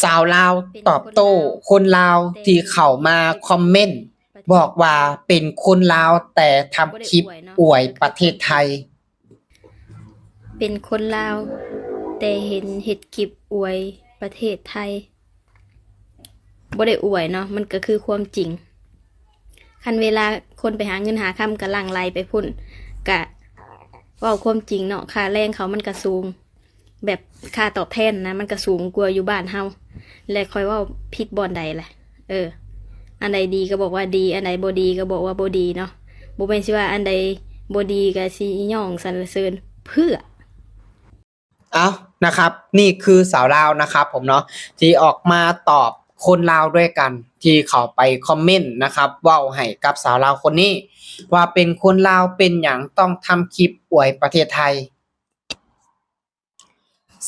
ສາວລາວຕອບໂຕ້ຄົນລາວທີ່ເຂົ້າມາຄອມເມັນບອກວ່າເປັນຄົນລາວແຕ່ທຳຄລິບອວຍປະເທດໄທ. ເປັນຄົນລາວແຕ່ເຫັນເຮັດຄລິບອວຍປະເທດໄທ. ບໍ່ໄດ້ອວຍເນາະ ມັນກໍຄືຄວາມຈິງ. ຄັນເວລາຄົນໄປຫາເງິນຫາຄຳກໍຫຼັ່ງໄຫຼໄປພຸ້ນ ກະເວົ້າຄວາມຈິງເນາະ ຄ່າແຮງເຂົາມັນກໍສູງ ແບບຄ່າຕອບແທນນະ ມັນກໍສູງກວ່າຢູ່ບ້ານເຮົາ. ແລະຂ້ອຍເວົ້າຜິດບ່ອນໃດລະ? ເອີ ອັນໃດດີກໍບອກວ່າດີ ອັນໃດບໍ່ດີກໍບອກວ່າບໍ່ດີເນາະ. ບໍ່ແມ່ນຊິວ່າອັນໃດບໍ່ດີກໍຊິຍ້ອງສັນລະເສີນເພື່ອ? ເອົາ ນະຄັບ ນີ້ຄືສາວລາວນະຄັບຜົມເນາະ ທີ່ອອກມາຕອບຄົນລາວດ້ວຍກັນ ທີ່ເຂົ້າໄປຄອມເມັນນະຄັບ ເວົ້າໃຫ້ກັບສາວລາວຄົນນີ້ວ່າເປັນຄົນລາວ ເປັນຫຍັງຕ້ອງທຳຄລິບອວຍປະເທດໄທ.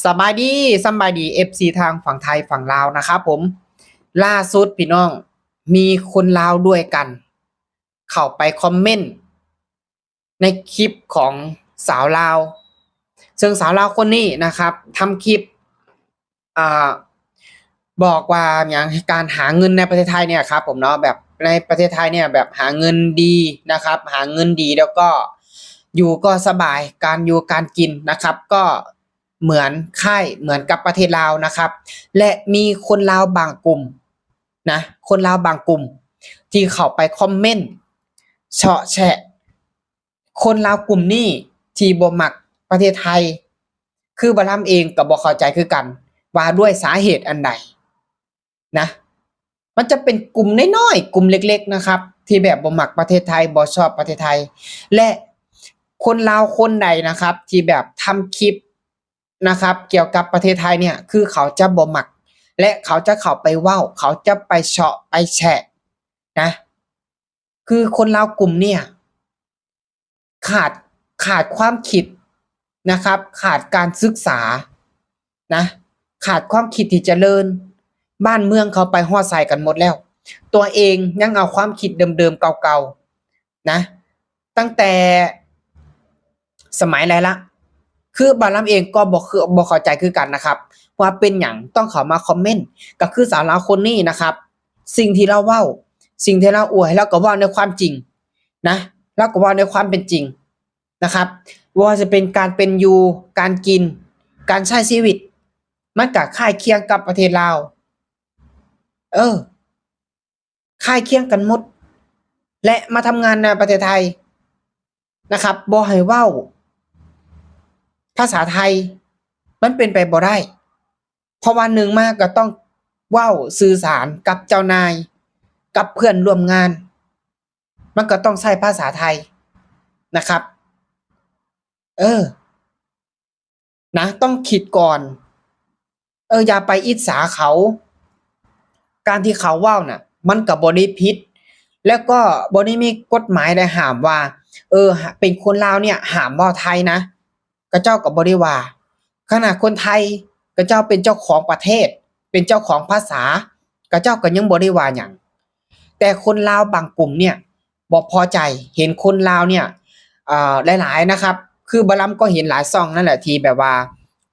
ສະບາຍດີ ສະບາຍດີ ເອັຟຊີ ທາງຝັ່ງໄທຝັ່ງລາວນະຄັບຜົມ. ລ່າສຸດພີ່ນ້ອງ ມີຄົນລາວດ້ວຍກັນເຂົ້າໄປຄອມເມັນ ໃນຄລິບຂອງສາວລາວ ເຊິ່ງສາວລາວຄົນນີ້ນະຄັບ ທຳຄລິບ ອ່າ ບອກວ່າຫຍັງ ການຫາເງິນໃນປະເທດໄທເນຍຄັບຜົມເນາະ ແບບໃນປະເທດໄທເນຍ ແບບຫາເງິນດີນະຄັບ ຫາເງິນດີ ແລ້ວກໍຢູ່ກໍສະບາຍ ການຢູ່ການກິນນະຄັບ ກໍເໝືອນຄ້າຍເໝືອນກັບປະເທດລາວນະຄັບ ແລະມີຄົນລາວບາງກຸ່ມນະ ຄົນລາວບາງກຸ່ມທີ່ເຂົ້າໄປຄອມເມັນເຊາະແຊະ ຄົນລາວກຸ່ມນີ້ທີ່ບໍ່ມັກປະເທດໄທ ຄືບ່າວລຳເອງກໍບໍ່ເຂົ້າໃຈຄືກັນວ່າດ້ວຍສາເຫດອັນໃດນະ. ມັນຈະເປັນກຸ່ມນ້ອຍໆ ກຸ່ມເລັກໆ ນະຄັບ ທີ່ແບບບໍ່ມັກປະເທດໄທ ບໍ່ຊອບປະເທດໄທ ແລະຄົນລາວຄົນໃດນະຄັບ ທີ່ແບບທຳຄລິບນະຄັບ ກ່ຽວກັບປະເທດໄທເນຍ ຄືເຂົາຈະບໍ່ມັກ ແລະເຂົາຈະເຂົ້າໄປເວົ້າ ເຂົາຈະໄປເຊາະໄປແຊະນະ. ຄືຄົນລາວກຸ່ມເນຍ ຂາດ ຂາດຄວາມຄິດນະຄັບ ຂາດການສຶກສານະ ຂາດຄວາມຄິດທີ່ຈະເລີນ. ບ້ານເມືອງເຂົາໄປຮອດໃສກັນໝົດແລ້ວ ຕົວເອງຍັງເອົາຄວາມຄິດເດີມໆ ເກົ່າໆ ນະ ຕັ້ງແຕ່ສະໄໝໃດລະ. ຄືບ່າວລຳເອງກໍບໍ່ ຄື ບໍ່ເຂົ້າໃຈຄືກັນນະຄັບ ວ່າເປັນຫຍັງຕ້ອງເຂົ້າມາຄອມເມັນ ກໍຄືສາວລາວຄົນນີ້ນະຄັບ ສິ່ງທີ່ລາວເວົ້າ ສິ່ງທີ່ລາວອວຍ ລາວກໍເວົ້າໃນຄວາມຈິງນະ ລາວກໍເວົ້າໃນຄວາມເປັນຈິງນະຄັບ ບໍ່ວ່າຈະເປັນການເປັນຢູ່ ການກິນ ການໃຊ້ຊີວິດ ມັນກໍຄ້າຍຄຽງກັບປະເທດລາວ ເອີ ຄ້າຍຄຽງກັນໝົດ ແລະມາທຳງານໃນປະເທດໄທນະຄັບ ບໍ່ໃຫ້ເວົ້າພາສາໄທ ມັນເປັນໄປບໍ່ໄດ້ ເພາະວ່າໜຶ່ງມາກໍຕ້ອງເວົ້າສື່ສານກັບເຈົ້ານາຍ ກັບເພື່ອນຮ່ວມງານ ມັນກໍຕ້ອງໃຊ້ພາສາໄທນະຄັບ ເອີ ນະ ຕ້ອງຄິດກ່ອນ ເອີ ຢ່າໄປອິດສາເຂົາ ການທີ່ເຂົາເວົ້ານະ ມັນກໍບໍ່ໄດ້ຜິດ ແລ້ວກໍບໍ່ໄດ້ມີກົດໝາຍໃດຫ້າມວ່າ ເອີ ເປັນຄົນລາວເນຍຫ້າມເວົ້າໄທນະ ຂະເຈົ້າກໍບໍ່ໄດ້ວ່າ. ຂະໜາດຄົນໄທ ຂະເຈົ້າເປັນເຈົ້າຂອງປະເທດ ເປັນເຈົ້າຂອງພາສາ ຂະເຈົ້າກໍຍັງບໍ່ໄດ້ວ່າຫຍັງ ແຕ່ຄົນລາວບາງກຸ່ມເນຍບໍ່ພໍໃຈ ເຫັນຄົນລາວເນຍ ເອີ ຫຼາຍໆ ນະຄັບ ຄືບ່າວລຳກໍເຫັນຫຼາຍຊ່ອງນັ້ນແຫຼະ ທີ່ແບບວ່າ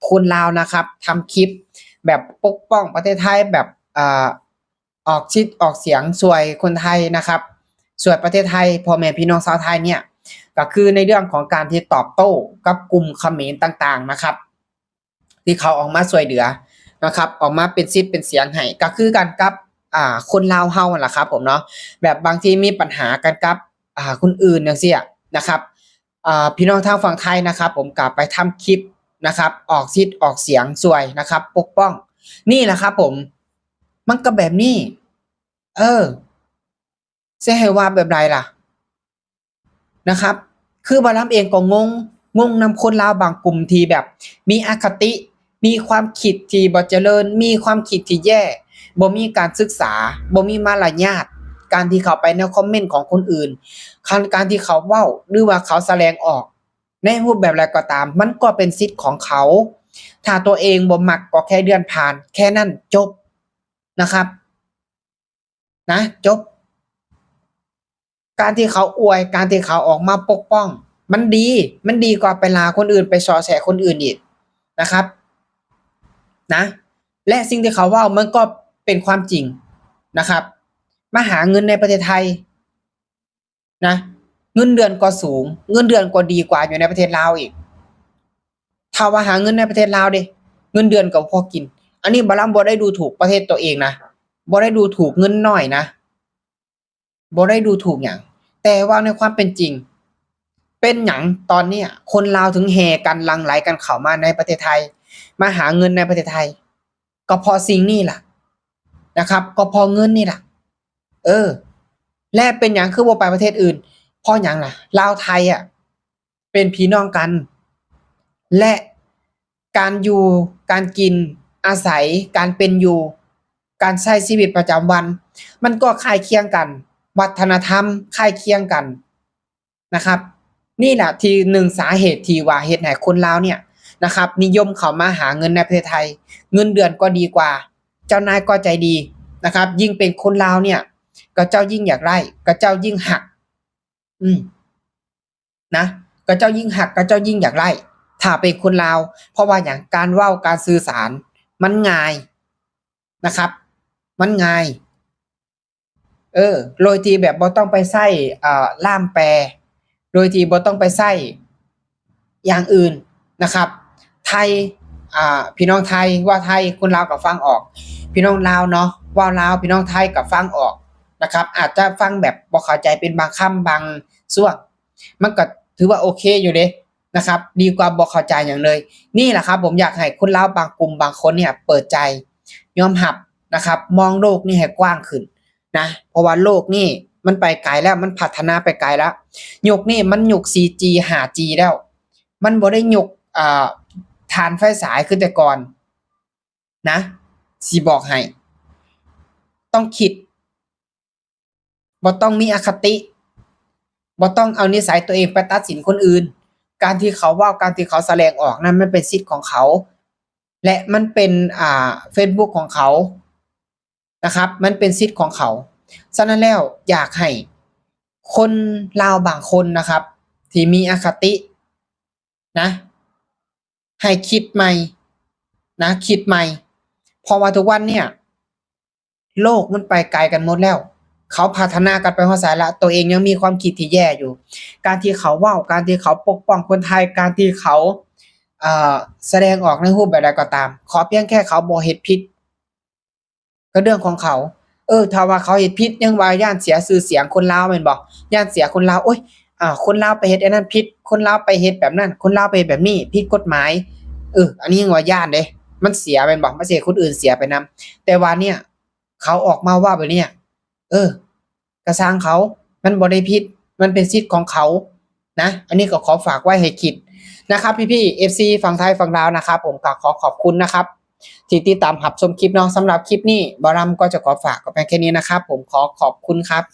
ຄົນລາວນະຄັບ ທຳຄລິບແບບປົກປ້ອງປະເທດໄທ ແບບ ເອີ ອອກສິດອອກສຽງຊ່ວຍຄົນໄທນະຄັບ ຊ່ວຍປະເທດໄທ ພໍ່ແມ່ພີ່ນ້ອງຊາວໄທເນຍ ກໍຄືໃນເລື່ອງຂອງການທີ່ຕອບໂຕ້ກັບກຸ່ມຂະເໝນຕ່າງໆ ນະຄັບ ທີ່ເຂົາອອກມາຊ່ວຍເຫຼືອນະຄັບ ອອກມາເປັນສິດເປັນສຽງໃຫ້ ກໍຄືກັນກັບ ອ່າ ຄົນລາວເຮົາຫັ້ນລະຄັບຜົມເນາະ ແບບບາງທີມີບັນຫາກັນກັບ ອ່າ ຄົນອື່ນຈັ່ງຊີ້ນະຄັບ ອ່າ ພີ່ນ້ອງທາງຝັ່ງໄທນະຄັບຜົມ ກໍໄປທຳຄລິບນະຄັບ ອອກສິດອອກສຽງຊ່ວຍນະຄັບ ປົກປ້ອງ ນີ້ລະຄັບຜົມ ມັນກໍແບບນີ້ ເອີ ຊິໃຫ້ວ່າແບບໃດລະ ນະຄັບ ຄືບ່າວລຳເອງກໍງົງ ງົງນຳຄົນລາວບາງກຸ່ມທີ່ແບບມີອະຄະຕິ ມີຄວາມຄິດທີ່ບໍ່ຈະເລີນ ມີຄວາມຄິດທີ່ແຍ່ ບໍ່ມີການສຶກສາ ບໍ່ມີມາລະຍາດ ການທີ່ເຂົ້າໄປໃນຄອມເມັນຂອງຄົນອື່ນ ຄັນ ການທີ່ເຂົາເວົ້າ ຫຼືວ່າເຂົາສະແດງອອກໃນຮູບແບບໃດກໍຕາມ ມັນກໍເປັນສິດຂອງເຂົາ ຖ້າຕົວເອງບໍ່ມັກກໍແຄ່ເລື່ອນຜ່ານ ແຄ່ນັ້ນ ຈົບ ນະຄັບ ນະ ຈົບ. ການທີ່ເຂົາອວຍ ການທີ່ເຂົາອອກມາປົກປ້ອງ ມັນດີ ມັນດີກວ່າໄປລາຄົນອື່ນ ໄປເຊາະແຊະຄົນອື່ນອີກນະຄັບ ນະ. ແລະ ສິ່ງທີ່ເຂົາເວົ້າມັນກໍເປັນຄວາມຈິງນະຄັບ. ມາຫາເງິນໃນປະເທດໄທນະ ເງິນເດືອນກໍສູງ ເງິນເດືອນກໍດີກວ່າຢູ່ໃນປະເທດລາວອີກ. ຖ້າວ່າຫາເງິນໃນປະເທດລາວເດ້ ເງິນເດືອນກໍພໍກິນ. ອັນນີ້ບ່າວລຳບໍ່ໄດ້ດູຖູກປະເທດຕົວເອງນະ ບໍ່ໄດ້ດູຖູກເງິນນ້ອຍນະ ບໍ່ໄດ້ດູຖູກຫຍັງ ແຕ່ເວົ້າໃນຄວາມເປັນຈິງ ເປັນຫຍັງຕອນເນີ້ຍຄົນລາວເຖິງແຫ່ກັນຫຼັ່ງໄຫຼກັນເຂົ້າມາໃນປະເທດໄທ ມາຫາເງິນໃນປະເທດໄທ? ກໍເພາະສິ່ງນີ້ລະນະຄັບ ກໍເພາະເງິນນີ້ລະ. ເອີ ແລະ ເປັນຫຍັງຄືບໍ່ໄປປະເທດອື່ນ? ເພາະຫຍັງລະ? ລາວໄທອະ ເປັນພີ່ນ້ອງກັນ ແລະ ການຢູ່ ການກິນອາໄສ ການເປັນຢູ່ ການໃຊ້ຊີວິດປະຈຳວັນ ມັນກໍຄ້າຍຄຽງກັນ ວັດທະນະທຳຄ້າຍຄຽງກັນນະຄັບ. ນີ້ລະທີ່ໜຶ່ງສາເຫດທີ່ວ່າເຮັດໃຫ້ຄົນລາວເນີ້ຍນະຄັບ ນິຍົມເຂົ້າມາຫາເງິນໃນປະເທດໄທ ເງິນເດືອນກໍດີກວ່າ ເຈົ້ານາຍກໍໃຈດີນະຄັບ. ຍິ່ງເປັນຄົນລາວເນີ້ຍ ເຂົາເຈົ້າຍິ່ງຢາກໄດ້ ເຂົາເຈົ້າຍິ່ງຮັກ ອືມ ນະ ເຂົາເຈົ້າຍິ່ງຮັກ ເຂົາເຈົ້າຍິ່ງຢາກໄດ້ ຖ້າເປັນຄົນລາວ. ເພາະວ່າຫຍັງ? ການເວົ້າ ການສື່ສານມັນງ່າຍນະຄັບ ມັນງ່າຍ ເອີ ໂດຍທີ່ແບບບໍ່ຕ້ອງໄປໃຊ້ ເອີ ລ່າມແປ ໂດຍທີ່ບໍ່ຕ້ອງໄປໃຊ້ຢ່າງອື່ນນະຄັບ. ໄທ ອ່າ ພີ່ນ້ອງໄທເວົ້າໄທ ຄົນລາວກໍຟັງອອກ ພີ່ນ້ອງລາວເນາະເວົ້າລາວ ພີ່ນ້ອງໄທກໍຟັງອອກນະຄັບ. ອາດຈະຟັງແບບບໍ່ເຂົ້າໃຈເປັນບາງຄຳບາງຊ່ວງ ມັນກໍຖືວ່າໂອເຄຢູ່ເດ້ນະຄັບ ດີກວ່າບໍ່ເຂົ້າໃຈຫຍັງເລີຍ. ນີ້ລະຄັບ ຜົມຢາກໃຫ້ຄົນລາວບາງກຸ່ມບາງຄົນເນີ້ຍເປີດໃຈ ຍອມຮັບນະຄັບ ມອງໂລກນີ້ໃຫ້ກວ້າງຂຶ້ນນະ ເພາະວ່າໂລກນີ້ມັນໄປໄກແລ້ວ ມັນພັດທະນາໄປໄກແລ້ວ. ຍຸກນີ້ມັນຍຸກສີ່ຈີ ຫ້າຈີແລ້ວ ມັນບໍ່ໄດ້ຍຸກ ອ່າ ຖ່ານໄຟສາຍຄືແຕ່ກ່ອນນະ ຊິບອກໃຫ້ ຕ້ອງຄິດ ບໍ່ຕ້ອງມີອະຄະຕິ ບໍ່ຕ້ອງເອົານິໄສຕົວເອງໄປຕັດສິນຄົນອື່ນ. ການທີ່ເຂົາເວົ້າ ການທີ່ເຂົາສະແດງອອກນັ້ນ ມັນເປັນສິດຂອງເຂົາ ແລະ ມັນເປັນ ອ່າ ເຟສບຸກຂອງເຂົານະຄັບ ມັນເປັນສິດຂອງເຂົາ. ສະນັ້ນແລ້ວ ຢາກໃຫ້ຄົນລາວບາງຄົນນະຄັບ ທີ່ມີອະຄະຕິນະ ໃຫ້ຄິດໃໝ່ນະ ຄິດໃໝ່ ເພາະວ່າທຸກວັນເນີ້ຍ ໂລກມັນໄປໄກກັນໝົດແລ້ວ ເຂົາພັດທະນາກັນໄປຮອດໃສລະ ຕົວເອງຍັງມີຄວາມຄິດທີ່ແຍ່ຢູ່. ການທີ່ເຂົາເວົ້າ ການທີ່ເຂົາປົກປ້ອງຄົນໄທ ການທີ່ເຂົາ ເອີ ສະແດງອອກໃນຮູບແບບໃດກໍຕາມ ຂໍພຽງແຄ່ເຂົາບໍ່ເຮັດຜິດ ກໍເລື່ອງຂອງເຂົາ. ເອີ ຖ້າວ່າເຂົາເຮັດຜິດ ຍັງວ່າຢ້ານເສຍຊື່ສຽງຄົນລາວແມ່ນບໍ່? ຢ້ານເສຍຄົນລາວ ໂອ້ຍ ອ່າ ຄົນລາວໄປເຮັດອັນນັ້ນຜິດ ຄົນລາວໄປເຮັດແບບນັ້ນ ຄົນລາວໄປເຮັດແບບນີ້ຜິດກົດໝາຍ ເອີ ອັນນີ້ຍັງວ່າຢ້ານເດ້ ມັນເສຍແມ່ນບໍ່? ມັນຊິເຮັດຄົນອື່ນເສຍໄປນຳ. ແຕ່ວ່າເນີ້ຍ ເຂົາອອກມາເວົ້າແບບເນີ້ຍ ເອີ ກະຊ່າງເຂົາ ມັນບໍ່ໄດ້ຜິດ ມັນເປັນສິດຂອງເຂົານະ. ອັນນີ້ກໍຂໍຝາກໄວ້ໃຫ້ຄິດນະຄັບ ພີ່ໆ ເອັຟຊີ ຝັ່ງໄທຝັ່ງລາວນະຄັບ. ຜົມກໍຂໍຂອບຄຸນນະຄັບ ທີ່ຕິດຕາມຮັບຊົມຄລິບເນາະ. ສຳລັບຄລິບນີ້ ບ່າວລຳກໍຈະຂໍຝາກກໍພຽງແຄ່ນີ້ນະຄັບ. ຜົມຂໍຂອບຄຸນຄັບ.